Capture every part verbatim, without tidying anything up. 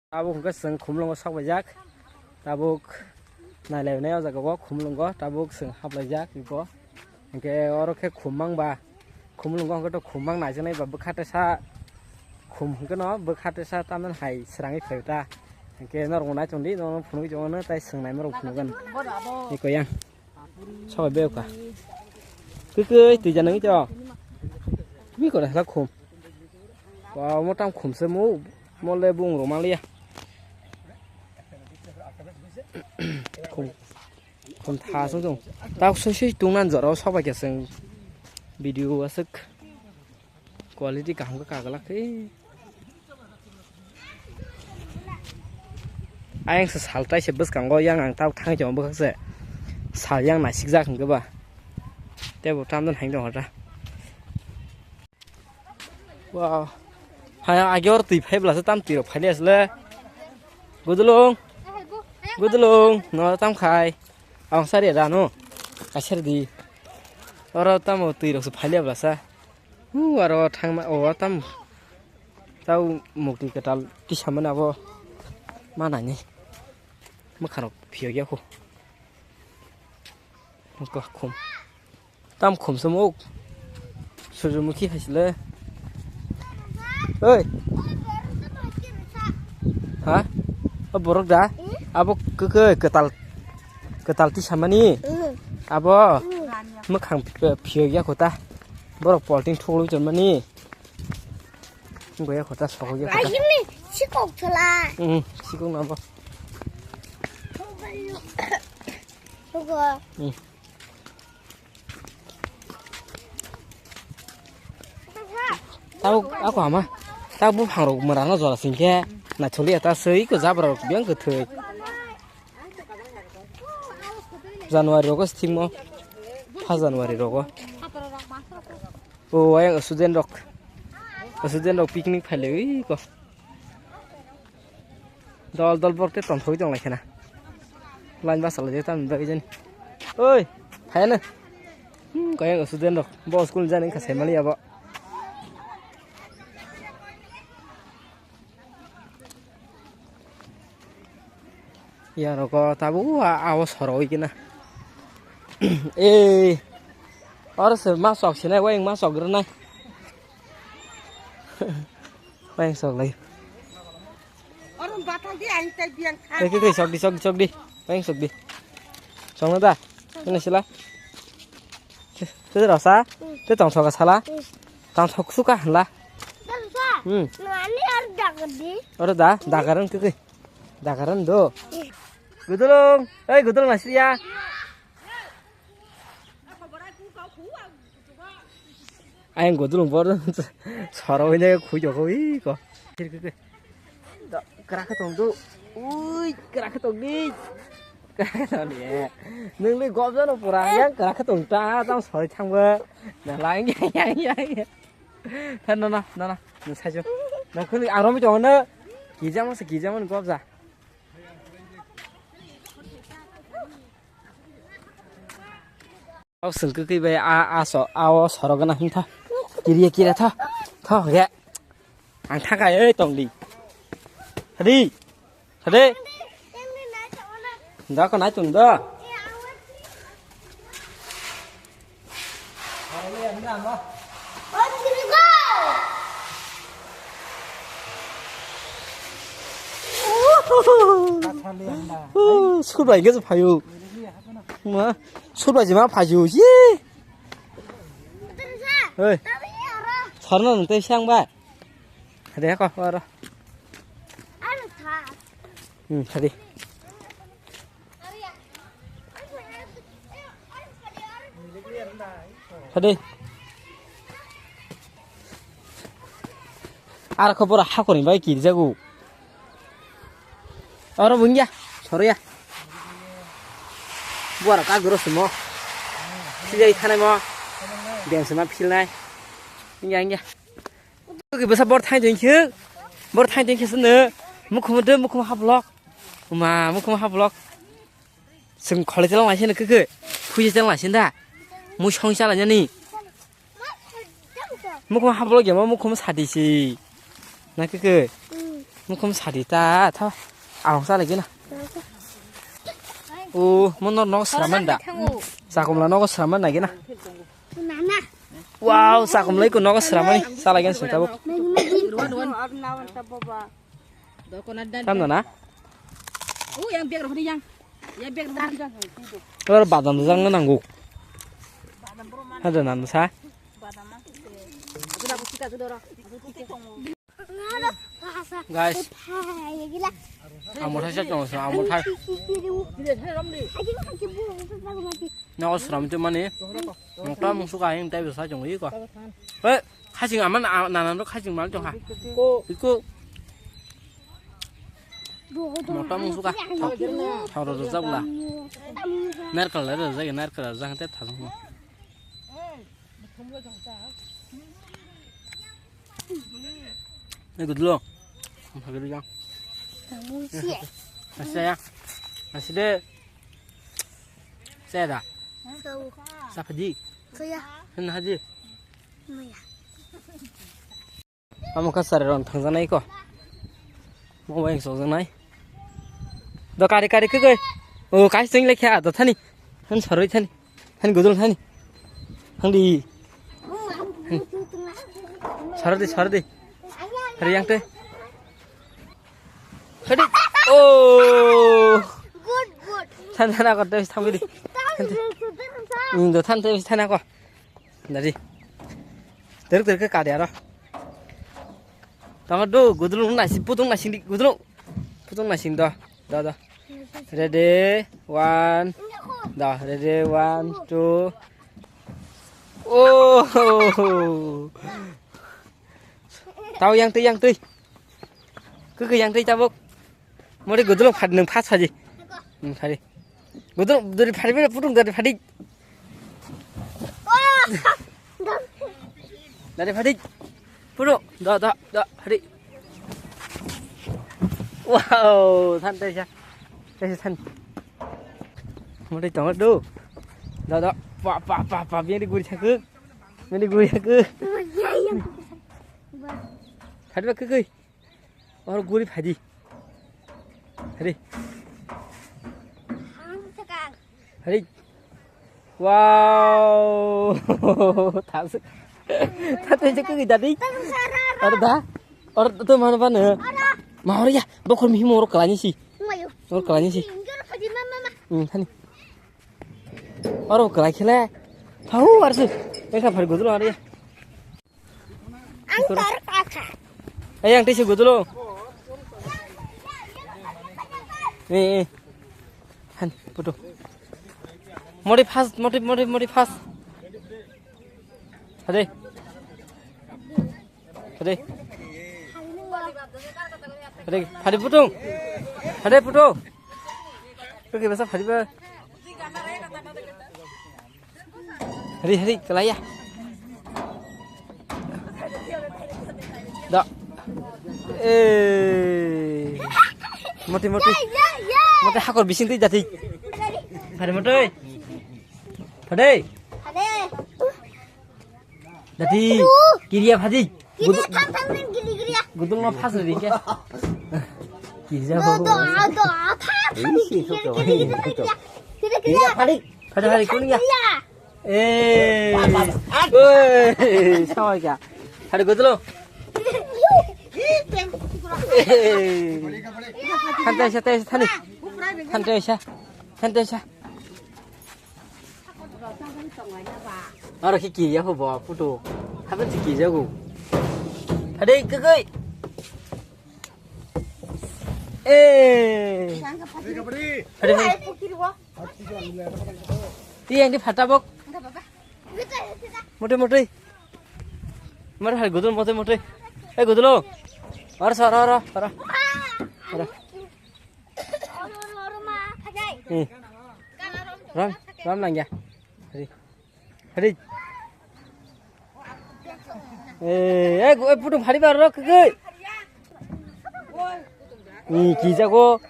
Tabuk hwnkhe chwng Khumulwngo sokbaijak. Tabuk nailainai o jaga o Khumulwngo, tabuk chwng haplaijak iko. Hwnkhe oro khe khum mangba, Khumulwngo hwnkhe to khum mang naijaknai ba bwkha tesa khum hwnkhe no bwkha tesa tamjani hai srangwi phaio ta. Hwnkhe norok nai tongdi, norok phunugwi tongmano tei chwng naima rok phunugan. Iko yang. Sabai beo ka. Kwi kwi twi janang ito. Mi kore hala khum. Wow, mo tam khum se mo. Mo le bung rok maliya. Khum. Khum tha sung sung. Tak sui sui tung nan jora sabai kya seng. Video aswk. Quality kaham khe kaglak khe. Ayang se saltai se bwskango yang ang tabuk thangwi tongo bwkhak se. Sal yang naisik jak hwnkhe ba. Tei bo tamjani hai tongo ta. Wow. Hai age or twi phai bwlasa tam twi rok phai liya sle. Gudulung. Gudulung. No tam khai. Ang sari da no. Kaser di. Oro tamo twi rok se phai liya bwlasa. Hu aro thangma o tam tau mukti kwtal tisamani abo ma nainai mwkharok phiyok ya khu. Khum tam khum se muk sujumukhi hai sile. Oi. Ha? O borok da? Abo kwkwi kwtal kwtal tisamani. Abo mwkhang phiyok ya khu ta. Borok polting thuklwi tonmani. Goya khota sokogya khota. Ayini sikok thola. Hmm, sikok nabo. Sokok. Hmm. Tau ako ama. Tau bu phang rok mara no jora singke. Na choli ata sei ko jabra rok biang ko thoi. January rogo stingmo. Ha January rogo. O ayang student rok. Student rok picnic phailaiwi ko. Dol dol borok tei tongthogwi tonglaikha na. Line bachalaijak tamni bagwi jani. Oi, phaiya na. Hmm, kaya student rok. Bo school ni jani wngkha saimaliya bo. Yang rok tabuk a, awo sorowi kina. Eh, oro se ma sok sinai, wayang ma sok rwnai. Wayang sok lai. Oro bathang di, ang tai biang kha. Eh, khe, khe, sok di, sok di, sok di. Wayang sok di. Sok na da? Ini sila. Te rasa, te tong thoka sala. Tong thok suka hanla. Hmm. Nani ar dagar di. Oro da, dagaran keke. Dagaran do. Gudulung, ei gudulung nasi ya. Ayang gudulung bor soro ini khui joko iko. Keke. Da, kra khe tong do. Ui, kra khe tong di. Kra khe tong di. Nung le gop jano pura yang kra khe tong ta, tang soi thang ba. Na lang yang yang yang. Than na na na na. Nung sai jo. Na khuni arom jong na. Kijang se kijang gop ja. Au sengke ke bai a a so a o sorok gana hintha. Kiriya kiriya tha. Tha ge. Ang tha kai ei tong di. Hadi. Hadi. Da ko nai tong da. School bai ge phayu. Ma, school bai jima phayu ji. Hei. Sarna nang tei sang bai. Hade ko oro. Hmm, hade. Hade. Ar ko bora hakoni bai kirijago. Oro bo wngya, soroya. Buarok kaguro simo. Sijai thanai mo. Beng sima philnai. Wngya, wngya. Khe bwsa bor thain tong khe. Bor thain tong khe sino. Mukhum de, mukhum hablok. Ma, mukhum hablok. Sing khole chala waisino khe khe. Phuja chala waisino da. Mui song chala jani. Mukhum hablok ya, mukhum sadi si. Na khe khe. Mukhum sadi ta tha. Ang sa lagi na. O, mo no no sraman da. Sakum la no sraman lagi na. Nana. Wow, sakum lai ko no sraman. Sa lagi na sita bu. Magi, magi. Tam na na. Oh, yang biak rohdi yang. Ya biak rohdi yang. Ora badam jang na nangu. Hada nan sa. Guys, ang mothai sa chong sa, ang mothai. Nago sram tu mani, mokta mungsu ka hing tai bisa chong iko. Eh, khaching aman, nanan ro khaching mal chong ha. Iko. Mokta mungsu ka. Thau ro ro jabla. Narkal la ro jai, narkal la jang te thau. Ni gudlo. Ang pagri yang. Kamu sih. Masih ya. Masih deh. Saya dah. Kau. Siapa di? Saya. Hen haji. Maya. Amo ka sare ron thangjanai ko. Mo weng sokjanai. Do kari kari khe khe. O kai sing le khe do thani. Han saroi thani. Han gudul thani. Hang di. Sardi sardi. Hari yang te. Hadi. Oh. Good, good. Than than ako te thang di. Tang, tang, tang. Hmm, do than te than ako. Dari. Teruk teruk ke kade aro. Tama do gudulung nasi putung nasi di gudulung. Putung nasi do. Do do. Ready, one. Do, ready, one, two. Oh. Tau yang tui yang tui. Keke yang tui tabuk. Mori gudulung phad nung phas phaji. Hmm, phadi. Gudulung dari phadi bela putung dari phadi. Dari phadi. Putung. Da da da phadi. Wow, than tei sa. Tei sa than. Mori tong do. Da da pa pa pa pa biang di guri thakuk. Biang di guri thakuk. Phadi ba keke. Oro guri phadi. Hari. Hari. Wow. Thase. Thase je kwi dadi. Oro da. Oro to mana bana. Ma oro ya. Bokhor mi himo oro kalani si. Oro kalani si. Hmm, thani. Oro kalai khele. Thau arsu. Ekha phar gudul oro ya. Ang tor kaka. Ay, ang tisi gudulo. Eh, eh. Han, putu. Mori fast, mori, mori, mori fast. Hade. Hade. Hade, hade putung. Hade putu. Oke, basa hade ba. Hari hari kelaya. Da. Eh. Mati mati. Mati hakor bising tei jati. Hari mati. Hari. Dadi, kiriya phadi. Gudul no phas ri ke. Kiriya ho. Kiriya phadi. Phadi phadi kun ya. Eh. Oi, sawa kya? Phadi gudulo. Thantai sa, thantai sa, thani. Thantai sa. Thantai sa. Aro ki ki ya ho ba puto. Haban si ki jago. Hade kagoi. Eh. Hade hade. Ti yang di phata bok. Mote mote. Mar hai gudul mote mote. Eh gudulo. Ar sara ara ara. Ara. Hmm. Ram, ram langya. Hari. Hari. Eh, eh, gu-, eh, putung hari bar rok ke. Ni kija ko.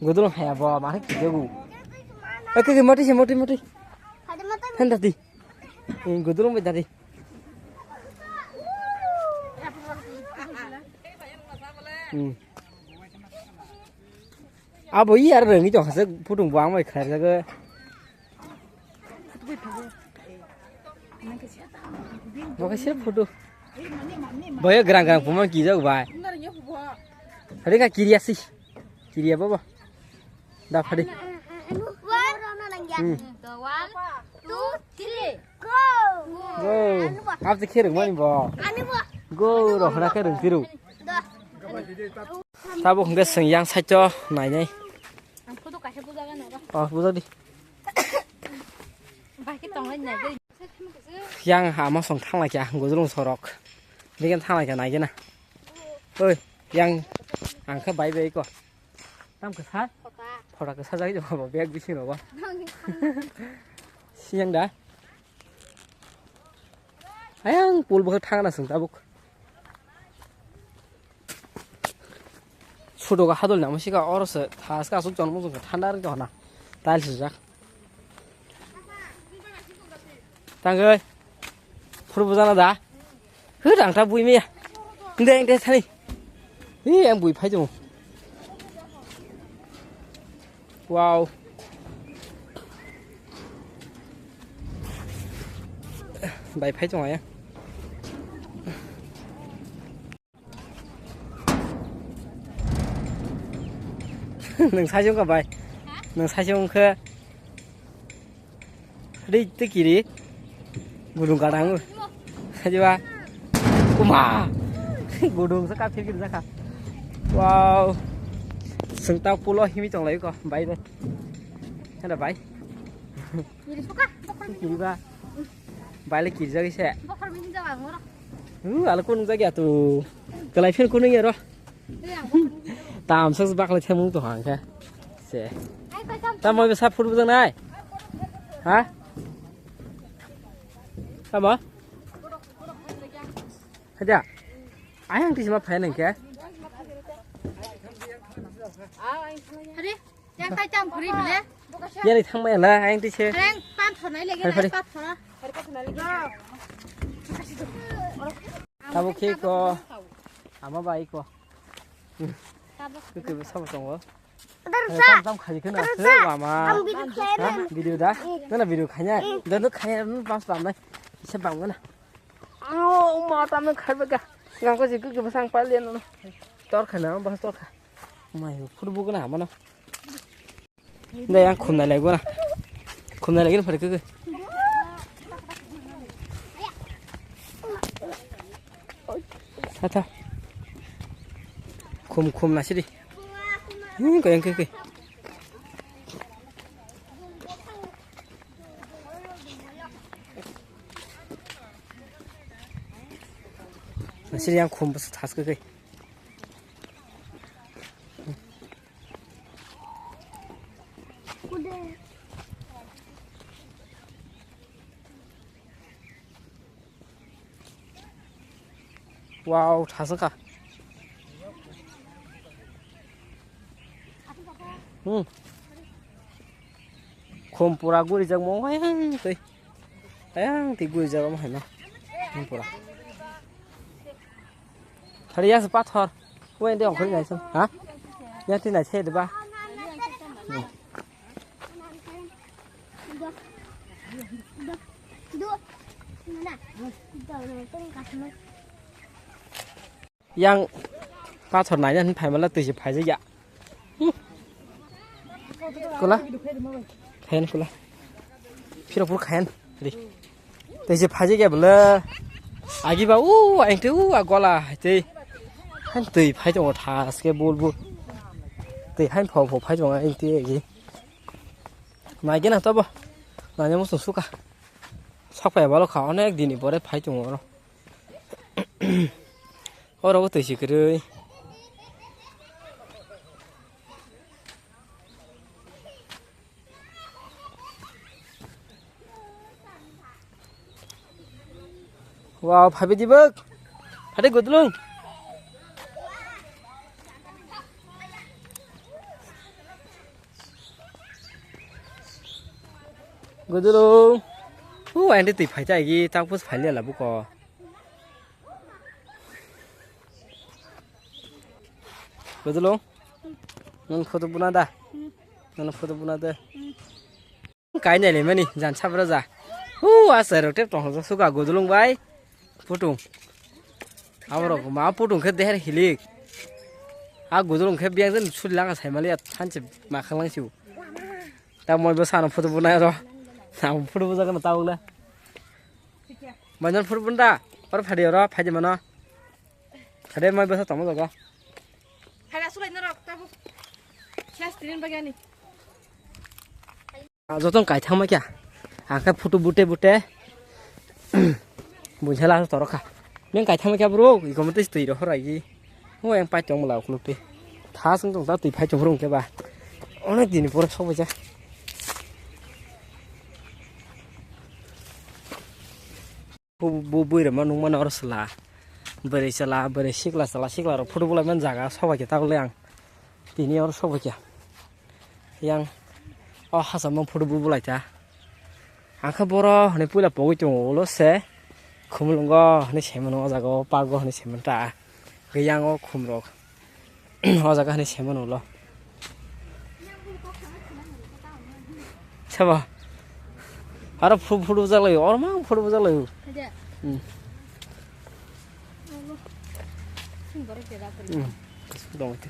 Gudul haya bo, mari kija gu. Eh, ke, ke, mati se, mati, mati. Than dati. Eh, gudul mai dati. Hmm. Abo i ar rwngwi tongkha se phutung bo ang bai khlaijagwi. Bo khe se phutu. Boyo grang grang puma kijak bai. Hari ka kiriya si. Kiriya baba. Da phadi. Hmm. One, two, three. Go. Go. Ap se khe rwngmani bo. Go, rohora khe rwngpiru. Tabuk hwnkhe chwng yang side o nainai. Ang photo kaisa bujagano ba. Oh, bujak di. Bai khe tonglai nai. Yang ha mosong thanglai kha, gojolong sorok. Bikhe thanglai kha naigena. Oi, yang ang khe bai bai ko. Tam kwsa? Phota. Phota kwsa jagwi tongma bo bag bisingo bo. Nang ni khang. Siyang da? Ayang pul bo thangna sung tabuk. Sudoga hadol namo sika oro se thaska asuk jon mujung thanda ri hona. Tiles sujak. Tangoi. Phuru bujana da. Hwt, ang ta bui maya. Hwndai, hwndai thani. Hi, ang bui phai tongo. Wow. Bai phai tongo ya. Nung sai sung ka bai. Ha? Nung sai sung khe. Ri twi kiri. Gudung kadang. Hajiba. Kuma. Gudung se ka phir kiri jakha. Wow. Sung ta pulo himi tong lai ko. Bai bai. Hada bai. Kiri suka. Kiri ba. Bai le kiri jagi se. Bokor bini jaga ngoro. Uh, ala kunung jagi atu. Kalai phin kunung ya ro. Tamsa bakla themung to hang khe. Se. Tamo be sa phuru jang nai. Ha? Tamo? Haja. Ayang tisma phai nang khe. Are, yang tai tam phuri bile. Yari thang mai la, ayang tise. Yang pan thonai lagi, pan thona. Tabo khe ko. Ama bai ko. Keke sabo tongo. Tam tam khai khena se mama. Video da. Nana video khanya. Dan khanya pas pam nai. Se pam gana. Oh, ma tam khai ba ga. Ngang ko ji keke basang pa le no. Tor khana, bas tor kha. Mai phuru bu gana mano. Dai ang khumna lai gana. Khumna lai gana phari keke. Tha tha. Khum khum na sidi. Hmm, kayang keke. Nasir yang khum bas thas keke. Wow, thasakha. Hmm. Khum pura gurijak mo, ayang twi. Ayang twi gurijak mo haino. Khum pura. Thari yas pathor. Wen de ongkhori nai song. Ha? Ya ti nai se de ba. Hmm. Yang pathor naina hin phaimala twi se phaijak ya. Hmm. Kula. Khayan kula. Phiro phur khayan. Ri. Twi se phaijak ya bwle. Agi ba u ang twi u a gola hai twi. Han twi phai tongo thas khe bul bul. Twi han pho pho phai tongo ang twi agi. Nai gena tobo. Nai mo sung suka. Sok phai balo kha onek dini pore phai tongo oro. Oro bo twi se kwrwi. Wow, phabi di bwk. Phadi gudlung. Gudlung. U, andi twi phai ta igi, tak pus phai le la buko. Gudulung. Nang photo buna da. Nang photo buna de. Kai nai le mani jan sabra ja. Hu asai rok te tong suka gudulung bai. Putung. Aborok ma putung khe deher hilik. A gudulung khe biyang den suri langa sai mali at hanche ma khanglang siu. Ta moi bo sano photo bunai ro. Ang photo buja kana ta ule. Manjan photo bunda. Or phadi ro phadi mano. Khade moi bo sa tamo jaga. Phada sulai norok tabuk. Class three ni bagani. Ah, jotong kai thangma kya? Ang khe photo bute bute. Buisala torokha. Neng kai thangma kya bro? Iko mate twi rohor agi. Ho yang pai tong mala ukluk twi. Tha sung tong ta twi phai tong bro ke ba. Onek din pore sok baja. Bu, bu, buirema nungmano oro sela. Bwrwi sela, bwrwi sikla sela, sikla rok photo bulai man jaga sobai khe tabole ang. Tini oro sobai khe. Yang o hachamo photo bu bulai ta. Ang khe boro hwnwi puila pogwi tongo ulo se. Khumulwngo hwnwi se mano o jaga o park o hwnwi se manta. Hwnkhe yang o khum rok. O jaga hwnwi se mano ulo. Sabo. Aro phu-, photo bujak laio. Oro mang photo bujak laio. Haja. Hmm. Abo. Sing borok jera pori. Hmm. Dong itu.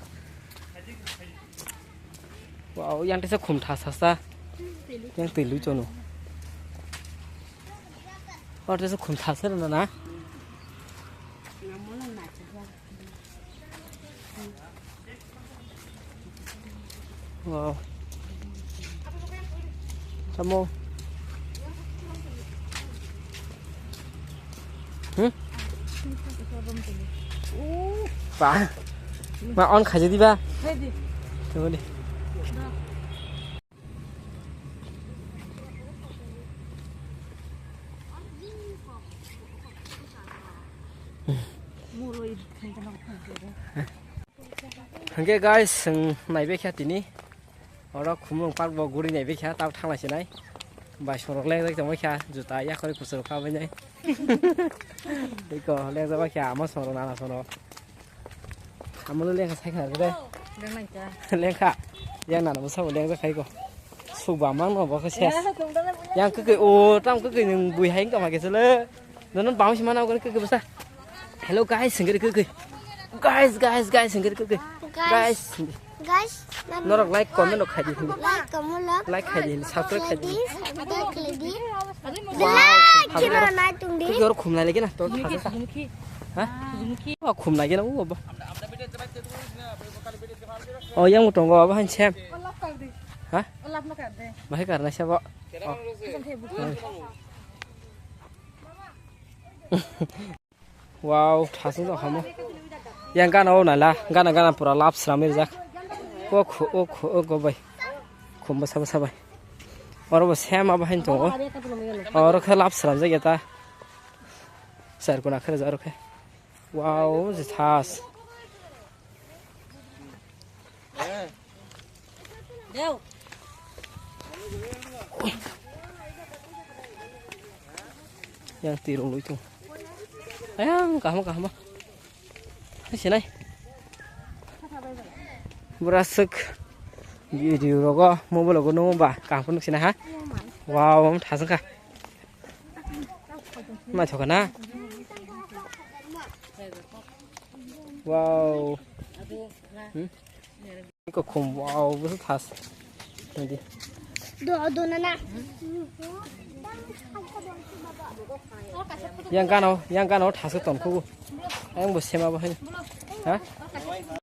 Wow, yang tesa khum tha sa sa. Yang twi lui chono. Oro tesa khum tha sa na na. Wow. Tamo. Hmm? Ba. Ma on khaje diba? Khaje di. Tamo di. Hwnkhe guys, chwng naibaikha tini. Oro Khumulwng park bo guri naibaikha, tabuk thangna sinai. Bai songrok lengjak tongbaikha, juta yakhorwi kuchuk khabainai. Eko lengjak baikha, ama songrok nana songrok. Amo le lengkha sai khna rwdi. Lengkha. Yang nana bwsa bo lengjak khai ko. Suk ba mang no bo khe ses. Yang kwkwi o tam kwkwi nwng bui hai wngkha ma khe chwle. Nono bang si mana kwkwi bwsa. Hello guys, sengkir kwkwi. Guys, guys, guys, sengkir kwkwi. Guys. Guys. Guys, norok like, comment rok khai di. Like, comment rok. Like khai di, subscribe khai di. Subscribe khai di. Wow, like, khumlai lagi na. Ha? Oh, khumlai lagi na. Oh, oh, yang utong go, apa hansem? Ha? Bahai karena siapa? Oh. Wow, thasung tong hamo. Yang gana o nala, gana gana pura lap sram rijak. O khu, o khu, o go bai. Khum bwsa bwsa bai. Oro bo same abo hain tongo. Oro khe lap sram jak ya ta. Sar kuna khe oro khe. Wow, je thas. Yang twi rwlwi tong. Ayang kaham kaham. Sinai. Bura swk video rogo mobile rogo nung ba kaham phunuk sinai ha. Wow, thasung kha. Naithok kha na. Wow. Hmm? Iko khum, wow, busu thas. Nadi. Do, do, na, na. Yang gano, yang gano thas ton khubu. Ayang bo sema bo hai. Ha?